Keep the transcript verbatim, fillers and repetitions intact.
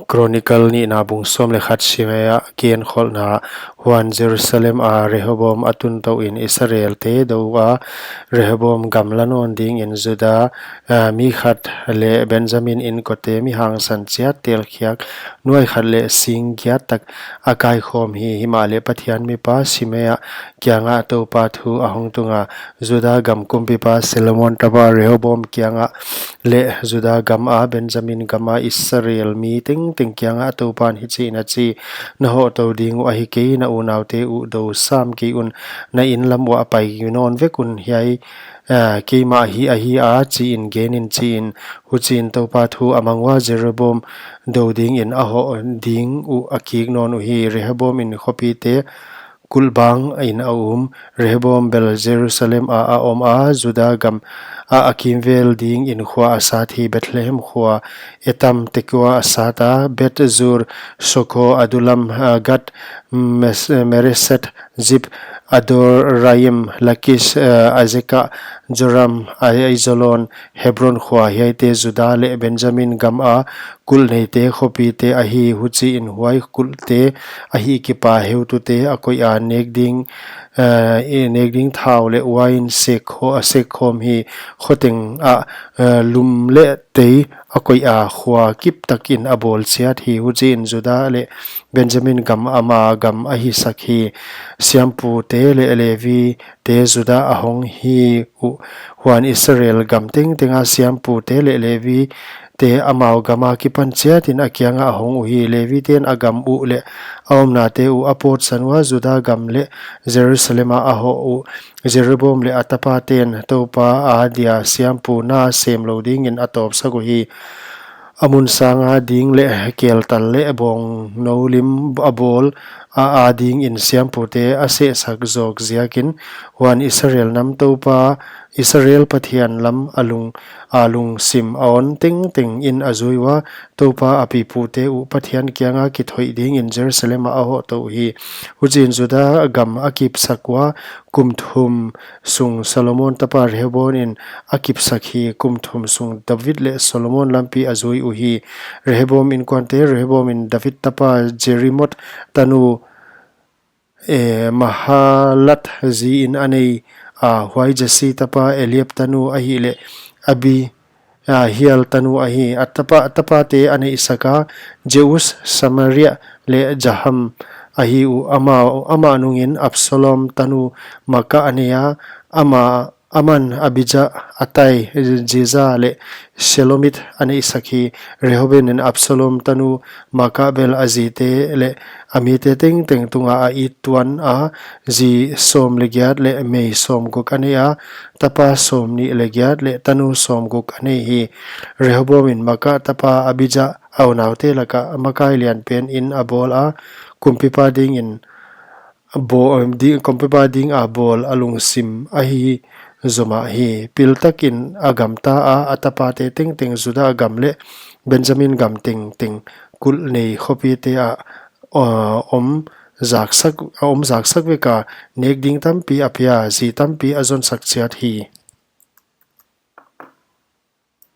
Chronicle nihna bung sawm leh khat Shimei a genkholhna. Huan Jerusalem a Rehoboam a tun touin Israelte dou a, Rehoboam gam la nawn dingin Juda, ah, mi khat leh Benjamin inkote mi hangsan chiat telkhiak nuai khat leh sing giat tak a kaikhawm hi. Himahleh Pathian mipa Shimei kiangah Toupa thu a hong tunga, Juda gam kumpipa Solomon tapa Rehoboam kiangah leh Juda gam a Benjamin gam a Israel mi tengteng kiangah Toupan hichiin a chi: Na hoh tou ding uh ahi kei, na unaute uh dou sam kei un, na inn lam uah pai nawn vek un, hiai, ah, keimah hi ahi a, chiin genin chiin. Huchiin Toupa thu a mang ua, Jeroboam dou dingin a hoh ding uh a kik nawn uhi. Rehoboam in khopite kulh bangin a um. Rehoboam bel Jerusalem ah a om a, Juda gam ah a kimvel dingin khua a sat hi. Bethlehem khua Etam, Tekoa a sat a, Beth-zur, Soko, Adulam, ah, Gath, Mes-, Mereset, Ziph, Adoraim, Lakish, ah, Azeka, Joram, Ai-, Aizolon, Hebron khua. Hiaite Juda leh Benjamin gam a kulh neite khopite ahi. Huchiin huai kulhte ahi kipan heutute a koih a, nek ding, eh, i nek ding thau leh uain sek kho-, a sek khawm hi. Khoteng ah, eh, lum leh tei a koih a, khua kip takin a bawl chiat hi. Huchiin Juda leh Benjamin gam ama gam ahi sak hi. Siampute leh Levite Juda a hong hi uh. Huan Israel gam tengteng a siampute leh Levite amau gam akipan chiatin a kiangah a hong uhi. Levite'n a gam uh leh a omnate uh a pawtsan ua, Juda gam leh Jerusalem ah a hoh uh. Jeroboam leh a tapate'n Toupa adia siampu na sem lou dingin a tawpsak uhi. A mun sanga ding leh keltal leh bawngnou lim a bawl a, a dingin siampute a sehsak zawk ziakin. Huan Israel nam Toupa, Israel Pathian lam a lung, a lungsim a on tengtengin a zui ua, Toupa a pipute uh Pathian kianga kithoih dingin Jerusalem ah a hoh tou hi. Huchiin Juda gam a kipsak ua, kum thum sung Solomon tapa Rehoboam in a kipsak hi. Kum thum sung David leh Solomon lampi a zui uhi. Rehoboam inkuante. Rehoboam in David tapa Jerimoth tanu, eh, Mahalath ziin a nei a, huai Jesse tapa Eliab tanu ahihleh Abi, ah, Hiel tanu ahi. A tapa, a tapate a neihsak a, Jeus, Samaria leh Jaham ahi uh. Ama, amah nungin Absalom tanu Maaka a nei a, ama, aman Abijah, Atai, Jeza leh Shelomith a neihsak hi. Rehoboam in Absalom tanu Maaka bel a zite leh a mite tengteng tunga a it tuan a, zi sawm leh giat leh mei sawmguk a nei a, tapa sawmnih leh giat leh tanu sawmguk a nei hi. Rehoboam in Maaka tapa Abijah a unaute laka makai lianpenin a bawl a, kumpipa dingin bawl, di-, kumpipa dinga bawl a lungsim ahi zomah hi. Piltakin a gamta a, a tapate tengteng Juda gam leh Benjamin gam tengteng kulh nei khopite ah, ah, om zaksak, a om zaksak vek a, nek ding tampi a pia, zi tampi a zonsak chiat hi.